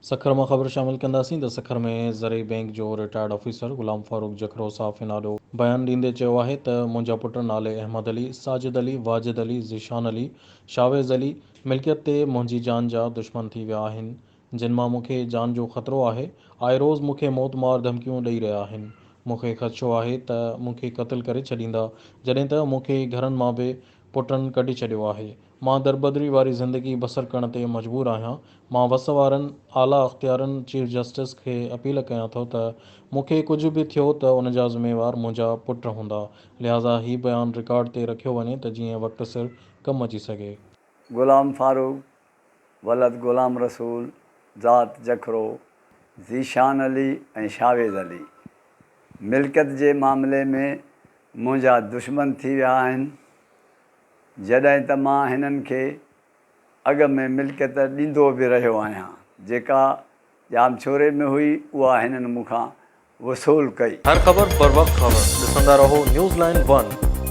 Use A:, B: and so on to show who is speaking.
A: سکر مان خبر شامل ڪنداسين ته سکر ۾ زرعي بئنڪ جو رٽائرڊ آفيسر غلام فاروق جکرو صحافين آڏو بيان ڏيندي چيو آهي ته منهنجا پٽ نالي احمد علي، ساجد علي، واجد علي، ذيشان علي، شاويز علي ملڪيت تي منهنجي جان جا دشمن ٿي ويا آهن جن مان مون کي جان جو خطرو آهي، آء روز مون کي موت مار ڌمڪيون ڏئي رهيا آهن، مون کي خدشو آهي ته مون کي قتل ڪري ڇڏيندا، جڏهن ته مون کي گهرن مان به پٽن ڪڍي ڇڏيو آهي. مان دربدري واري زندگي بسر ڪرڻ تي مجبور آهيان، مان وس وارن اعليٰ اختيارن چيف جسٽس کي اپيل ڪيان ٿو ته مون کي ڪجهه به ٿيو ته ان جا ذميوار منهنجا پٽ هوندا، لهٰذا هي بيان رڪارڊ تي رکيو وڃي ته جيئن وقت سر ڪم اچي سگهي.
B: غلام فاروق ولد غلام رسول ذات جکرو، ذيشان علي ۽ شاويز علي ملڪيت جي معاملي ۾ منهنجا دشمن ٿي ويا آهن. جڏهن ته مان هنن کي اڳ ۾ ملڪيت ڏيندو به رهيو آهيان، جيڪا ڄامشوري ۾ هئي، اها هنن مون کان وصول ڪئي.
A: هر خبر بروقت خبر ڏسندا رهو نيوز لائين ون.